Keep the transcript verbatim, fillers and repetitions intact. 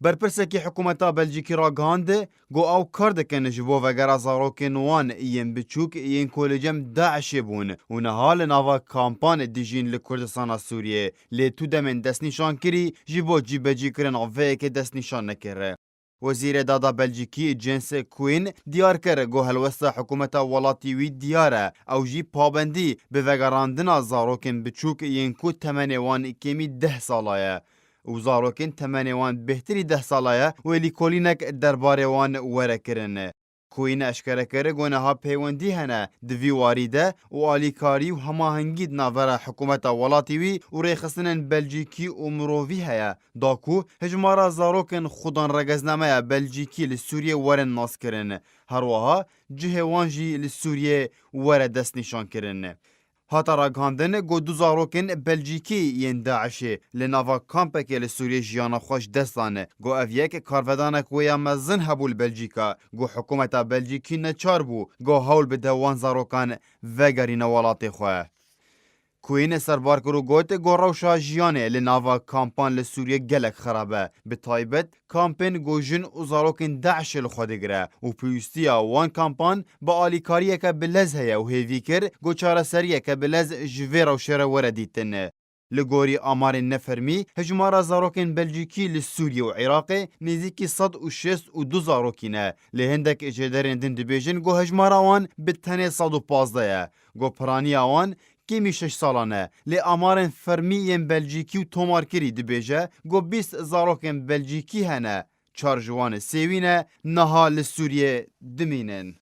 Berpirsekî hikûmeta Belcîkî ragihand ku ew kar dikin ji bo vegera zarokên wan yên biçûk yên ku li cem DAIŞê bûn û niha li nava kampan dijîn li Kurdistana Sûriyê, lê tu demên destnîşankirî ji bo cîbecîkirina vê yekê destnîşan nekir. Wezîrê Dada Belcîkî Jens Quinn diyar kir ku helwesta hikûmeta welatî wî diyar e, ew jî pabendî bi vegerandina zarokên biçûk yên ku temenê wan kêmî deh sala ye û zarokên temenê wan bêhtirî deh sala ye wê lîkolînek derbarê wan were kirin. Quinn eşkere kir ku niha peywendî hene di vî warî de û alîkarî û hemahengî di navbera hikûmeta welatî wî û rêxistinên Belcîkî û mirovî heye, da ku hijmara zarokên xudan regeznameya Belcîkî li Sûriyê werin naskirin. Her wiha cihê wan jî li Sûriyê were destnîşankirin. Hate ragihandin ku du zarokên Belcîkî yên DAIŞê li nava kampekê li Sûriyê jiyana xwe ji dest dan, ku ev yek karvedanek wê ya mezin hebû li Belcîka, ku hikûmeta Belcîkî neçar bû ku hewl bide wan zarokan vegerîne welatê xwe. Quinn serbar kir û got ku rewşa jiyanê li nava kampan li Sûriyê gelek xerab e, bi taybet kampên ku jin û zarokên DAIŞê li xwe digire û pêwîstiya wan kampan bi alîkariyeke bilez heye û hêvî kir ku çareseriyeke bilez ji vê rewşê re were dîtin. Li gorî amarên nefermî, hijmara zarokên Belcîkî li Sûriyê û Iraqê nêzîkî sed û şêst û du zarokî ne, lê hindek jêderên din dibêjin ku hijmara wan bi tenê sed û pazdeh ye, ku piraniya wan kêmî şeş salan e, lê amarên fermî yên Belcîkî û tomarkirî dibêje ku bîst zarokên Belcîkî hene, çar ji wan sêwî ne, niha li Sûriyê dimînin.